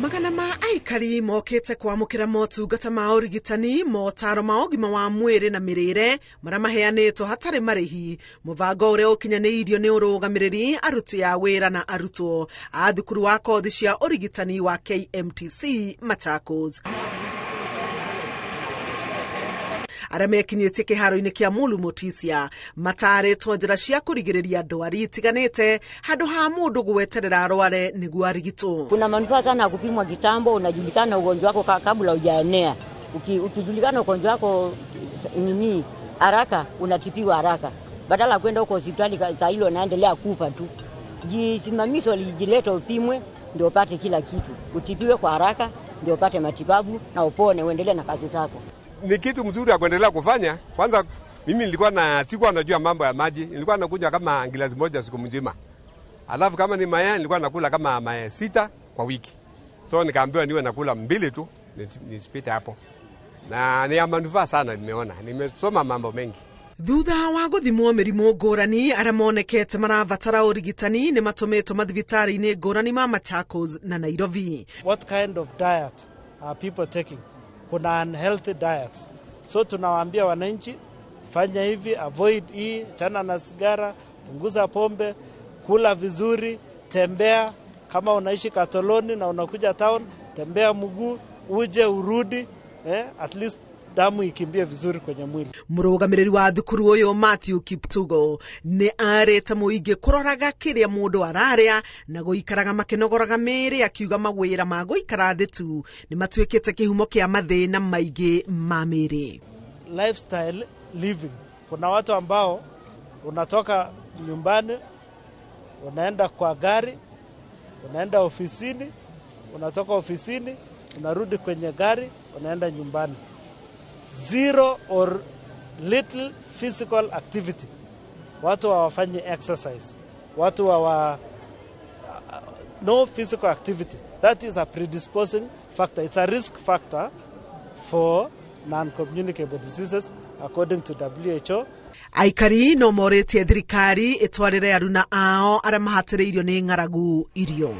Magana ma aikari mokĩte kwamũkĩra motungata ma ũrigitani, motaro ma ũgima wa mwĩrĩ na mĩrĩre marĩa maheanĩtwo hatarĩ marĩhi. Mũbango ũrĩa ũkinyanĩirio nĩ ũrũgamĩrĩri, aruti a wĩra na arutwo a thukuru wa kothi cia ũrigitani wa KMTC Machakos. Arĩa mekinyĩtie kĩharo-inĩ kĩa Mulu Mutisia matarĩtwo njĩra cia kũrigĩrĩria ndwari itiganĩte handũ ha mũndũ gweterera arware nĩguo arigitwo. Kuna manufaa sana kupimwa kitambo, unajulikana ugonjwa wako kabla hujaenea. Ukijulikana ugonjwa wako nini haraka, unatibiwa haraka. Badala kwenda huko hospitali saa hilo unaendelea kufa tu. Jisimamisho lijileta upimwe ndio upate kila kitu. Utibiwe kwa haraka ndio upate matibabu na upone uendelee na kazi zako. Ni kitu mzuri ya kuendelea kufanya. Kwanza mimi nilikuwa na sikuwa najua mambo ya maji, nilikuwa nakunywa kama glasi moja siku mzima. Alafu kama ni mayai nilikuwa nakula kama mayai 6 kwa wiki. So nikaambiwa niwe nakula 2 tu, nisipite hapo. Na ni ya manufaa sana nimeona. Nimesoma mambo mengi. Thutha wa gũthimwo mĩrimũ ngũrani arĩa monekete marabatara ũrigitani nĩ matũmĩtwo mathibitarĩ-inĩ ngũrani ma Machakos na Nairobi. What kind of diet are people taking? Kuna unhealthy diets. So tunawaambia wananchi, fanya hivi, avoid hii, chana na sigara, punguza pombe, kula vizuri, tembea. Kama unaishi Katoloni na unakuja town, tembea mguu, uje urudi, at least damu ikimbie vizuri kwenye mwili. Mũrũgamĩrĩri wa thukuru ũyũ Matthew Kiptugo nĩ arĩte mũingĩ kũroraga kĩrĩa mũndũ ararĩa na gũikaraga makĩnogoraga mĩĩrĩ, akiuga mawĩra ma gũikara thĩ tu nĩ matuĩkĩte kĩhumo kĩa mathĩna maingĩ ma mĩĩrĩ. Lifestyle living. Kuna watu ambao unatoka nyumbani, unaenda kwa gari, unaenda ofisini, unatoka ofisini, unarudi kwenye gari, unaenda nyumbani. Zero or little physical activity. Watu hawafanyi exercise. Watu hawa, no physical activity. That is a predisposing factor. It's a risk factor for non-communicable diseases according to WHO. Aikari no morĩtie thirikari ĩtwarĩre aruna ao arĩa mahatĩrĩirio nĩ ng'aragu irio.